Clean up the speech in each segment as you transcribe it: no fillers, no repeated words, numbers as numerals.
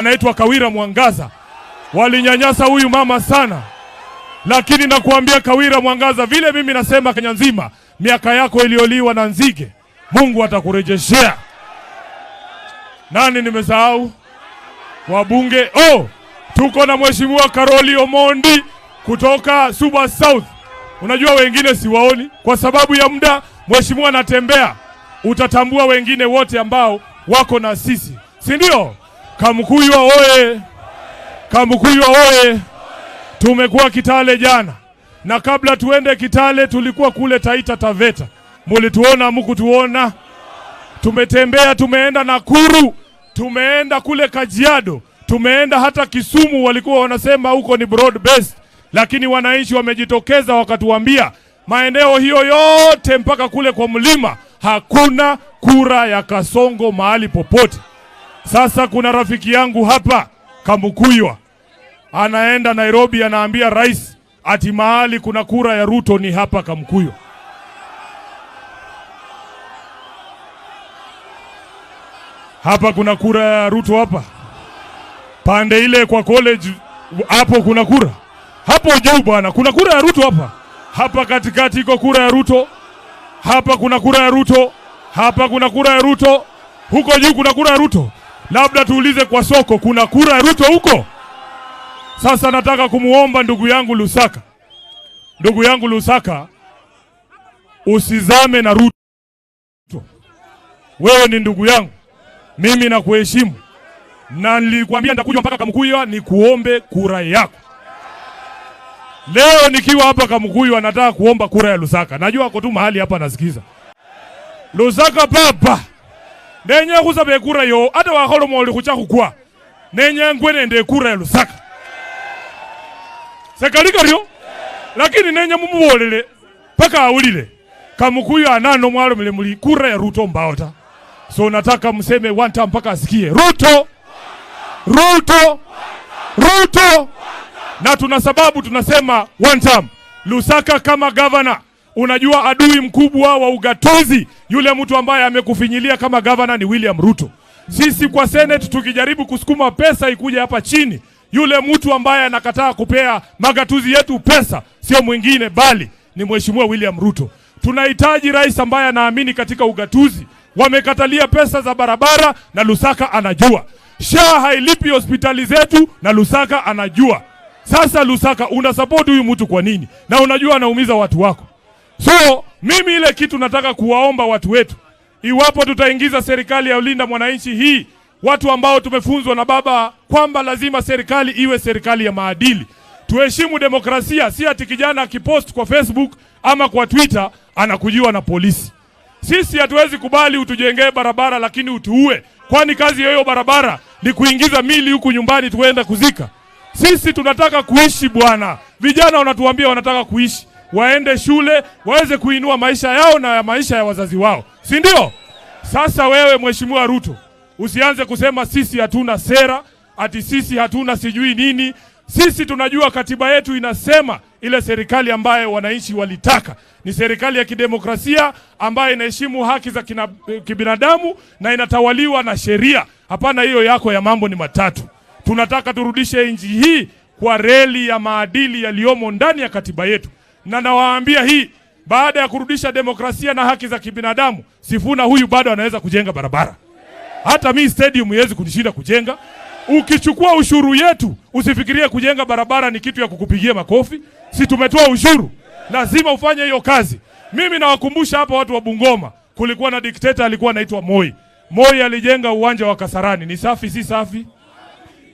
Anaitwa Kawira Mwangaza. Walinyanyasa huyu mama sana, lakini nakuambia Kawira Mwangaza, vile mimi nasema Kenya nzima, miaka yako iliyoliwa na nzige Mungu atakurejeshea. Nani nimesahau? Wabunge. Oh, tuko na Mheshimiwa Karoli Omondi kutoka Suba South. Unajua wengine siwaoni kwa sababu ya muda. Mheshimiwa anatembea, utatambua wengine wote ambao wako na sisi, si ndio? Kamukuywa oye! Kamukuywa oye! Tumekuwa Kitale jana, na kabla tuende Kitale tulikuwa kule Taita Taveta. Mulituona mkutuona? Tumetembea, tumeenda Nakuru, tumeenda kule Kajiado, tumeenda hata Kisumu. Walikuwa wanasema huko ni broad based, lakini wananchi wamejitokeza wakatuambia maeneo hiyo yote mpaka kule kwa mlima hakuna kura ya Kasongo mahali popote. Sasa kuna rafiki yangu hapa Kamukuywa anaenda Nairobi, anaambia rais ati mahali kuna kura ya Ruto ni hapa Kamukuywa. Hapa kuna kura ya Ruto hapa. Pande ile kwa college hapo kuna kura. Hapo juu bwana kuna kura ya Ruto hapa. Hapa katikati iko kura ya Ruto. Hapa kuna kura ya Ruto. Hapa kuna kura ya Ruto. Huko juu kuna kura ya Ruto. Labda tuulize kwa soko kuna kura ya Ruto huko. Sasa nataka kumuomba ndugu yangu Lusaka. Ndugu yangu Lusaka, usizame na Ruto. Wewe ni ndugu yangu. Mimi nakuheshimu. Na nilikwambia nitakuja mpaka Kamukuywa nikuombe kura yako. Leo nikiwa hapa Kamukuywa nataka kuomba kura ya Lusaka. Najua ako tu mahali hapa nasikiza. Lusaka papa. Nenye kusabe kura yo ata wakholo moli khucha khukwa. Nenye ngwene nde kura ya Lusaka. Sekali karyo. Lakini nenye mumubolele paka aulile. Kamukuywa anano mwalo mle muli kura ya Ruto mbaota. So nataka mseme one time mpaka asikie. Ruto! Ruto! Ruto! Na tuna sababu tunasema one time. Lusaka kama governor, unajua adui mkubwa wa ugatuzi, yule mtu ambaye amekufinyilia kama governor ni William Ruto. Sisi kwa Senate tukijaribu kusukuma pesa ikuje hapa chini, yule mtu ambaye anakataa kupea magatuzi yetu pesa sio mwingine bali ni Mheshimiwa William Ruto. Tunahitaji rais ambaye anaamini katika ugatuzi. Wamekatalia pesa za barabara na Lusaka anajua. SHA hailipi hospitali zetu na Lusaka anajua. Sasa Lusaka una support huyu mtu kwa nini? Na unajua anaumiza watu wako. So mimi ile kitu nataka kuwaomba watu wetu, iwapo tutaingiza serikali ya ulinda mwananchi hii, watu ambao tumefunzwa na baba kwamba lazima serikali iwe serikali ya maadili, tuheshimu demokrasia. Si ati kijana akipost kwa Facebook ama kwa Twitter anakujiwa na polisi. Sisi hatuwezi kubali utujengee barabara lakini utuue. Kwani kazi hiyo barabara ni kuingiza mili huku nyumbani tuenda kuzika? Sisi tunataka kuishi bwana. Vijana wanatuambia wanataka kuishi, waende shule, waweze kuinua maisha yao na ya maisha ya wazazi wao, si ndio? Sasa wewe Mheshimiwa Ruto, usianze kusema sisi hatuna sera, ati sisi hatuna sijui nini. Sisi tunajua katiba yetu inasema ile serikali ambayo wananchi walitaka ni serikali ya kidemokrasia ambayo inaheshimu haki za kibinadamu na inatawaliwa na sheria. Hapana hiyo yako ya mambo ni matatu. Tunataka turudishe nchi hii kwa reli ya maadili yaliyomo ndani ya katiba yetu. Na nawaambia hii, baada ya kurudisha demokrasia na haki za kibinadamu, Sifuna huyu bado anaweza kujenga barabara. Hata mi stadium haiwezi kunishinda kujenga. Ukichukua ushuru yetu, usifikirie kujenga barabara ni kitu ya kukupigia makofi. Si tumetoa ushuru, lazima ufanye hiyo kazi. Mimi nawakumbusha hapa watu wa Bungoma, kulikuwa na dikteta alikuwa anaitwa Moi. Moi alijenga uwanja wa Kasarani, ni safi si safi?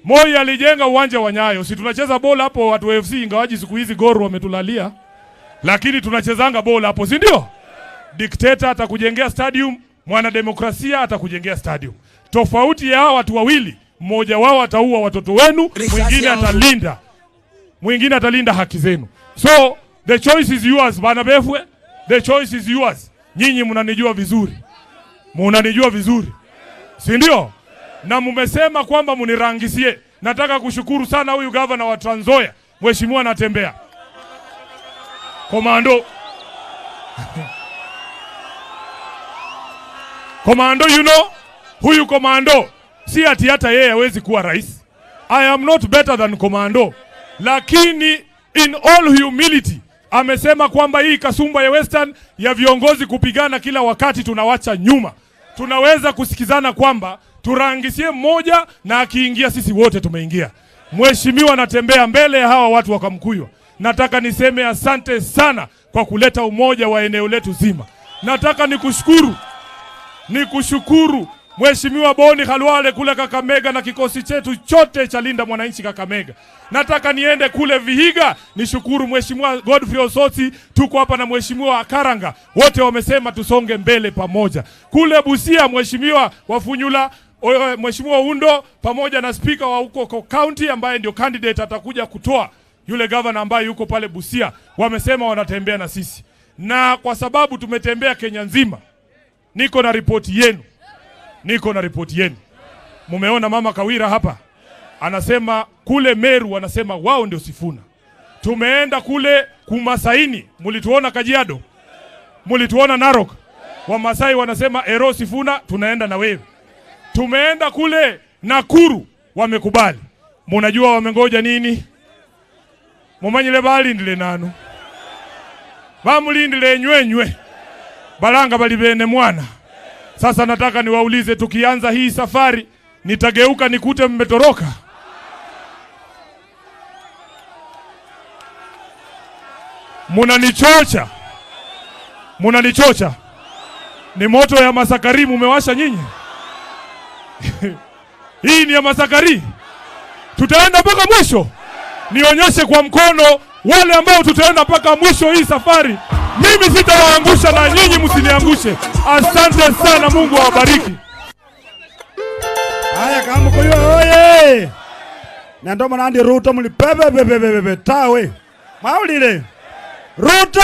Moi alijenga uwanja wa Nyayo. Si tunacheza bola hapo watu wa FC, ingawaji siku hizi Gor wametulalia, lakini tunachezanga bola hapo, si ndio? Dikteta atakujengea stadium, mwanademokrasia atakujengea stadium. Tofauti ya watu wawili, mmoja wao ataua watoto wenu, mwingine atalinda haki zenu. So the choice is yours bana befwe, the choice is yours. Nyinyi mnanijua vizuri. Mnanijua vizuri, si ndio? Na mmesema kwamba mnirangisie. Nataka kushukuru sana huyu governor wa Trans Nzoia, Mheshimiwa Natembea. Komando. Komando, you know, huyu komando si ati hata yeye hawezi kuwa rais. I am not better than Commando, lakini in all humility amesema kwamba hii kasumba ya Western ya viongozi kupigana kila wakati tunawacha nyuma. Tunaweza kusikizana kwamba turangisie mmoja na akiingia sisi wote tumeingia. Mheshimiwa anatembea mbele ya hawa watu wa Kamkuywa. Nataka niseme asante sana kwa kuleta umoja wa eneo letu zima. Nataka nikushukuru Mheshimiwa Boni Khalwale kule Kakamega na kikosi chetu chote cha Linda Mwananchi Kakamega. Nataka niende kule Vihiga nishukuru Mheshimiwa Godfrey Osotsi, tuko hapa na Mheshimiwa Karanga, wote wamesema tusonge mbele pamoja. Kule Busia Mheshimiwa Wafunyula, Mheshimiwa Undo pamoja na spika wa huko county ambaye ndio candidate atakuja kutoa yule governor ambaye yuko pale Busia, wamesema wanatembea na sisi, na kwa sababu tumetembea Kenya nzima, niko na ripoti yenu, niko na ripoti yenu. Mumeona mama Kawira hapa anasema kule Meru wanasema wao ndio Sifuna. Tumeenda kule Kumasaini, mulituona Kajiado, mulituona Narok, Wamasai wanasema ero Sifuna, tunaenda na wewe. Tumeenda kule Nakuru, wamekubali. Munajua wamengoja nini? Mumanyile balindile nanu, bamulindile nywenywe, balanga balibene mwana. Sasa nataka niwaulize, tukianza hii safari nitageuka nikute mmetoroka? Munanichocha, munanichocha. Ni moto ya masakari mumewasha nyinyi. Hii ni ya masakari. Tutaenda mpaka mwisho. Nionyeshe kwa mkono wale ambao tutaenda mpaka mwisho hii safari. Mimi sitawaangusha na nyinyi msiniangushe. Asante sana, Mungu awabariki. Haya, Kamkuywa oye! Na ndo maana ndi Ruto muli pepe pepe pepe tawe. Mwaulile. Ruto!